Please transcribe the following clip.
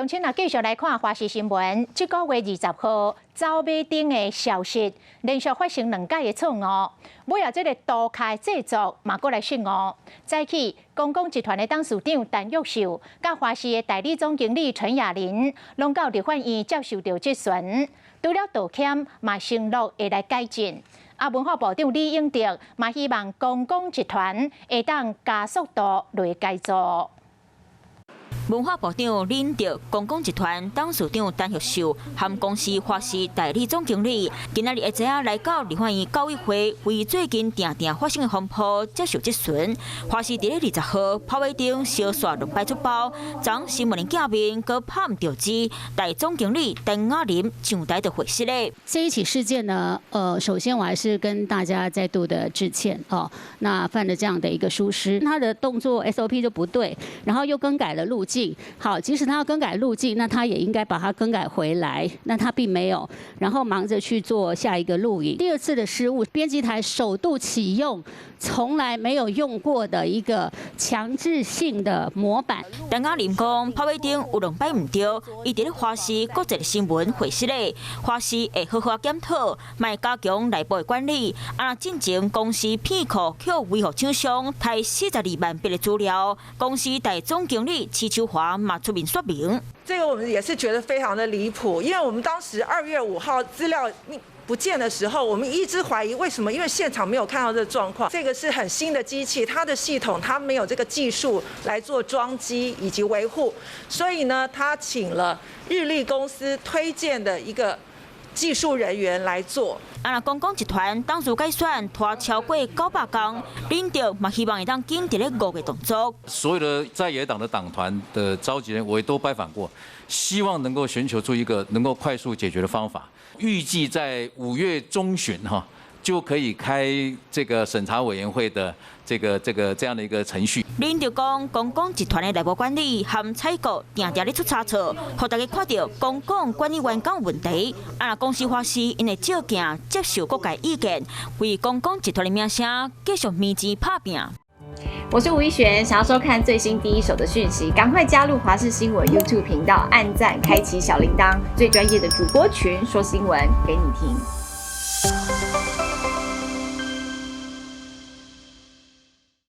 鄉親啊，繼續來看華視新聞。這個月20號，走馬燈的消失，連續發生兩擺的錯誤。尾仔這个圖卡製作嘛，閣來失誤。早起，公共集團的董事長陳郁秀，佮華視的代理總經理陳雅琳，攏到立法院接受著質詢。除了道歉，嘛承諾會來改進。啊，文化部長李永得嘛希望公共集團會當加速度來改造。文化部長李永得、公共集團董事長陳郁秀和公視華視代理總經理，今仔日下晝來到立法院教委會，為最近定定發生的風波接受質詢。華視佇咧20號跑馬燈相紲兩擺出包，昨新聞的鏡面閣拍毋著字，代總經理陳雅琳上台就回釋咧。這一起事件呢，首先我還是跟大家再度的致歉哦。那犯了這樣的一個疏失，他的動作 SOP 就不對，然後又更改了路徑。好，即使他要更改路徑，那他也應該把它更改回來。那他並沒有，然後忙着去做下一個錄影。第二次的失誤，編輯台首度啟用從來沒有用過的一個強制性的模板。陳雅琳講，跑馬燈有兩擺毋對，伊佇咧華視國際的新聞會室咧，華視會好好檢討，莫加強內部的管理。啊，進前公司騙客去維護廠商，刣42萬筆的資料，公司代總經理徐秋華嘛出面說明。這個我們也是覺得非常的離譜，因為我們當時2月5號資料不見的時候，我們一直懷疑為什麼？因為現場沒有看到這個狀況。這個是很新的機器，它的系統它沒有這個技術來做裝機以及維護，所以呢，他請了日立公司推薦的一個技術人員來做。啊，若公共集團董事改選拖超過900工，李永得嘛希望會當緊佇咧5月動作。所有的在野黨的黨團的召集人，我也都拜訪過，希望能夠尋求出一個能夠快速解決的方法。預計在5月中旬哈，就可以開這個審查委員會的這樣的一個程序。李永得講，公共集團的內部管理和採購定定咧出差錯，予大家看著公共管理員工問題。啊，若公視華視𪜶會照鏡接受各界意見，為公共集團的名聲繼續瀰錢拍拚。我是吳一璇，想要收看最新第一手的訊息，趕快加入華視新聞 YouTube 頻道，按讚，開啟小鈴鐺，最專業的主播群說新聞給你聽。